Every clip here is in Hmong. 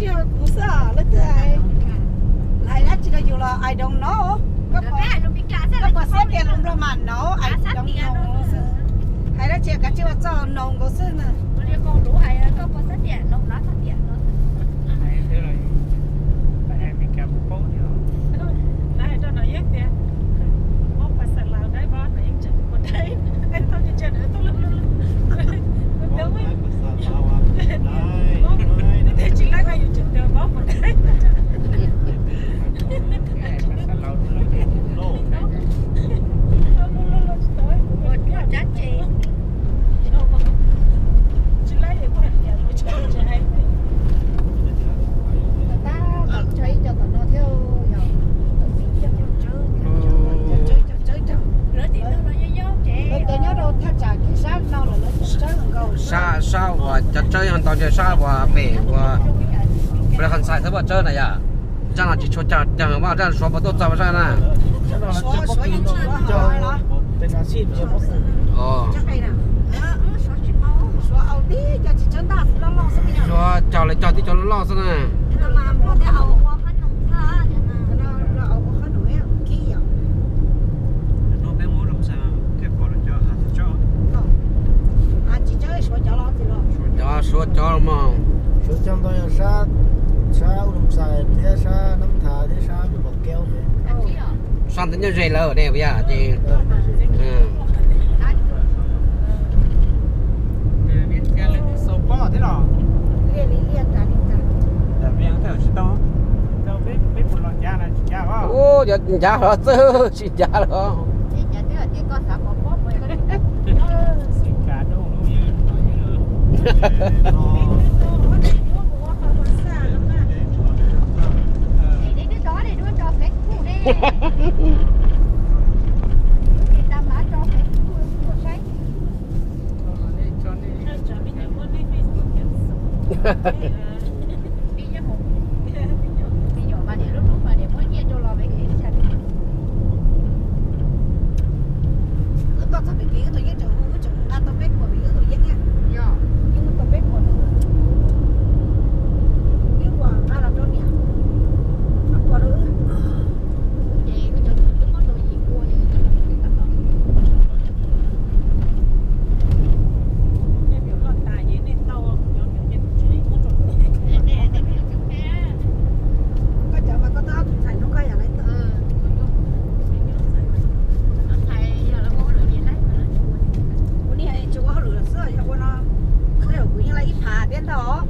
Yog kuv xwb leej twg hais dab tsi rau yus los I don't know. Koj puas xav tias lus Nplog mas no, I don't know xwb. Hais dab tsi kav tsij ua txoj no nkaus xwb na. Sab, sab uas cov tsawb yog ntau, sab uas pem uas Peb Haj Xais thawb Vaj Tsawb na yom. Zaj no tsis tshua cog, cog Vaj Tsawb, Suav puas tuaj txog Vaj Tsawb na? Suav cog lawv cog tib cov loj loj xwb na. Cov Suav cov mog. Suav cog ntau yog sab, sab Ub Loos Xais thiab sab Nab Thav thiab sab Npam Keub. Sab ntawd nyob ze lawm ne puas yog? Ces Ub, cov ncav hov txawj tsis ncav los. Wb tuaj txog pem kev wb tus yeeb tseem hu, wb tseem nqa tau peb puas vim wb tus yeeb na. Yeeb muab tau peb puas rau wb, wb puas nqa los rau niam, pab puas rau wb. Koj cov mas koj twb ob tug ntxhais hnub koj yam lawv tau. Kuv niam tsis ua hauj lwm lawm xwb, yog ua no tej zaum kuv yeej laij ib phav thiab ntag os.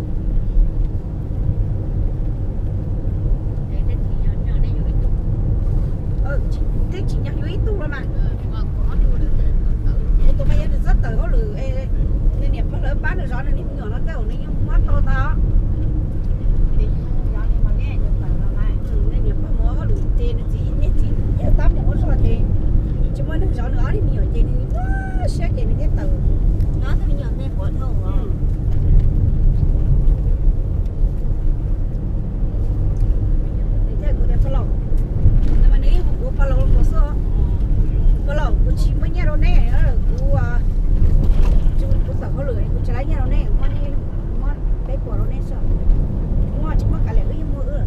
Twb tsis nyob yug ib tug los mas. Kuv tus mas yog nws txhob tawm hauj lwm, nws niam pog lawv pab nws zov nws niag me nyuam no tej zaum nws yeej muab tau tau. Nws niam pog mus hauj lwm ces nws txiv, niag txiv yawg tab meeg ua zog ces tsis muaj neeg zov nws ob niag me nyuam ces nws nyuaj siab ces nws thiaj tawm. Nws thiaj kuv tias pog laus, nws mas nws yeej hu kuv pog laus los xwb. Pog laus, kuv tsis muaj nyiaj rau neb, kuv tsis, kuv tawm hauj lwm kuv tsis laij nyiaj rau neb, muab, muab peb puas rau neb xwb. Muaj tsis muaj kav liam wb yeej muaj wb.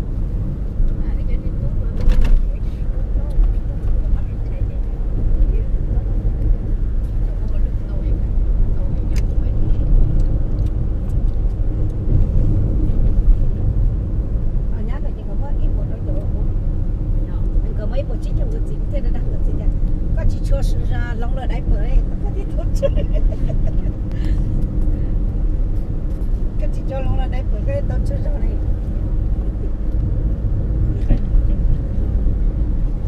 Nkawd muaj ib puas tsib caug, nkawd txiv thiaj dag nkawd txiv tias, koj tsis tshua hloov lawv diaper, koj thiaj tau tsawg. Koj tsis tshua hloov lawv diaper koj thiaj tau tsawg zog li.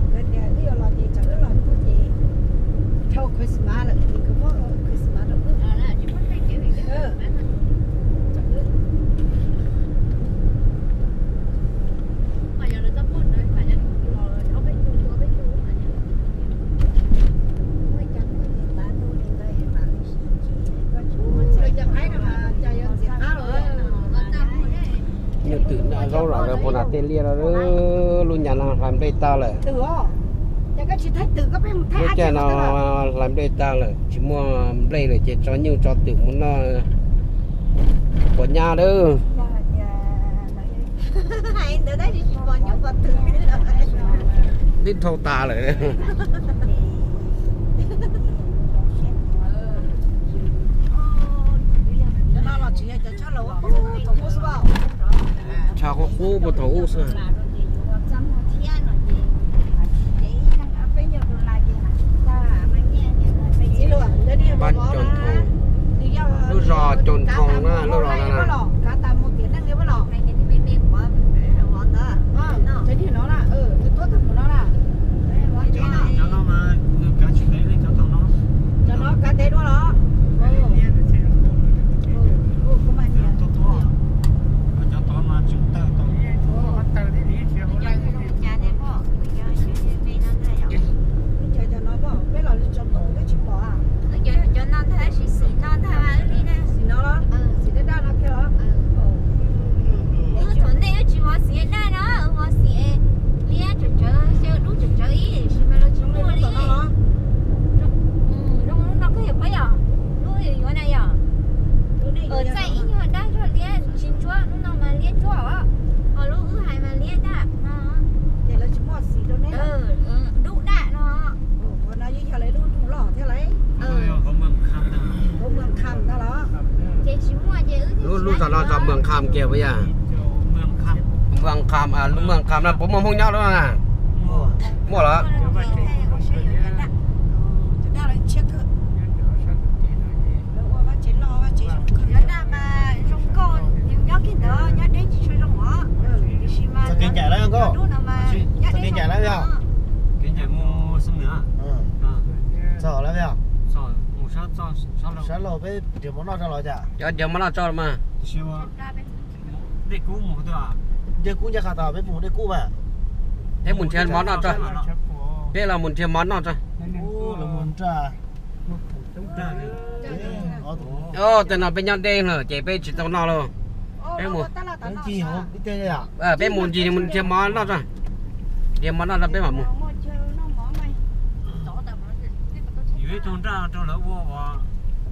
Nkawd tias wb yuav los ces tsam wb los tuaj ces dhau Christmas lawm ces nkawd muab Christmas rau wb. Nyuj twm noj zaub los puas nas tej liaj no, lub nyam no hlais nplej tag lawm. Lub caij no hlais nplej tag lawm, tsis muaj nplej lawm ces tso nyuj tso twm mus noj puas nyab lawm. Hais ntawd tab sis tsis pom nyuj pom twm li. Twb dhau tas lawm. Cov no los tsis yog cov tsho laus qub qub thaum ub xwb. Tsho qub qub puag thaum ub xwb. Pab Coo Thoo, lub zos Coo Thoo na, lub zos no na. Cov no mas kav tsis ntev li cov thaum no. Cov no kav ntev dua los? Tuaj tuaj, cov tod mas tseem tawg tau. Cov no peb los tso ntuj twb tsis pom. Cov no ntag, tab sis xim no ntag, xim no los? Xim daj daj no kiag los? Wb thaum ntej wb tsis mov xim daj no, wb mov xim liab tsawv tsawv, xyaw dub tsawv tsawv ib, tab sis mas lawv tsis muaj li. Zoo lub no kawg yog pab yom, lub yuav na yom. Txaij ib nyuag daj zog liab tsis ntsuab, lub no mas liab ntsuab os, ho lub wb hais mas liab daj no. Ces lawv tsis muaj xim rau neb. Dub daj no. Qhov no yeej yog lawv lub nroog loj thiab lauj. Hauv Mws Kham ntag los? Ces tsis muaj ces wb Lub, lub zos no zos Mws Kham kiag puas yog? Mws Kham, lub Mws Kham no puas muaj Hmoob nyob lub no na? Muaj los? Txog kev ncaim lawm nkauj. Txog kev ncaim lawm yog? Txog lawm yog? Sab laug peb nrhiav mov noj tso los cas? Cov nrhiav mov noj tso los mas. Dej kub ncaj qha tas, peb mus dej kub mas. Peb mus nrhiav mov noj tso. Peb los mus nrhiav mov noj tso. Tej no peb nyob deb lawm ces peb tsis tau noj lauj. Peb mus, peb mus ncig mus nrhiav mov noj tso. Nrhiav mov noj tso peb mam mus. Yuav ib tug nraj rau lawv ua,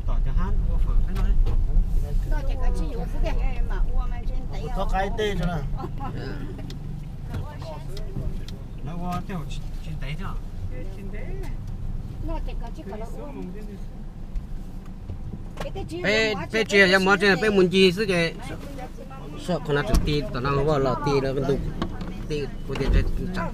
tom cov hab ua fawm peb noj. Thov qab ib teg tso na. Lawv ua tej tsis ntev thiab. Peb, peb tsis yog mov tsev, peb mus ncig xwb ces. Saib qhov no tseem ti, tom no los ti lawm ntu, ti kuv tias tsam.